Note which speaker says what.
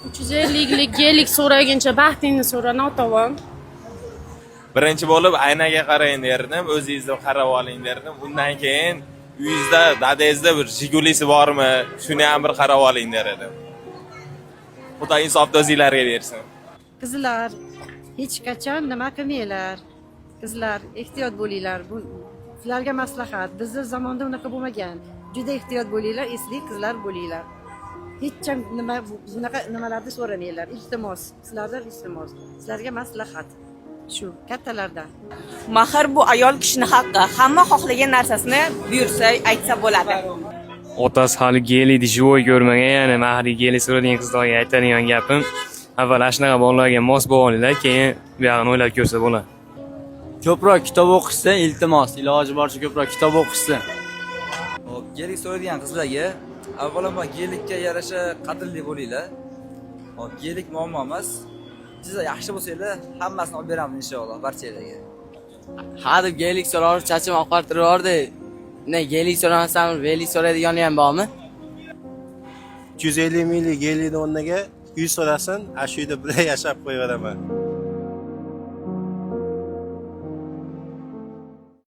Speaker 1: 350 lik Gelik so'raguncha baxtingni so'ra, notavon.
Speaker 2: Birinchi bo'lib aynaga qarang derdim, o'zingizni qarab oling derdim. Undan keyin uyingizda dadangizda bir Jigulisi bormi, shuni ham bir qarab oling der edim. Xudo insofni o'zinglarga bersin.
Speaker 3: Qizlar, hech qachon nima qilmanglar. Qizlar, ehtiyot bo'linglar. Bu sizlarga maslahat. Bizni zamonda unaqa bo'lmagan. Juda ehtiyot bo'linglar, esli qizlar bo'linglar. Hech ham nima, bunaqa nimalarni so'ramanglar. Iltimos, sizlardan iltimos. Sizlarga maslahat. Shu kattalardan.
Speaker 4: Mahr bu ayol kishini haqqi. Hamma xohlagan narsasini buyursa, aytsa bo'ladi.
Speaker 5: Otasi hali Gelikni живой ko'rmagan, ya'ni mahriy Gelik so'radigan qizlarga aytadigan gapim: avval ana shunaqa bolalarga mos bo'lib olinglar, keyin buyog'ini o'ylab ko'rsa bo'ladi.
Speaker 6: Ko'proq kitob o'qishsin, iltimos. Iloji boricha ko'proq kitob o'qishsin.
Speaker 7: Hop, Gelik so'raydigan qizlarga avvalambor Gelikka yarasha qadrli bo'linglar. Hop, Gelik muammo emas. Siz yaxshi bo'lsanglar, hammasini olib beramiz inshaalloh barchalarga.
Speaker 8: Ha deb Gelik so'rab chachim oqartirib. Ne, Gelik so'ramasam, velik so'raydigani ham bormi?
Speaker 9: 250 minglik Gelikni o'rniga uy so'rasin, shu uyda birga yashab qo'yaveraman.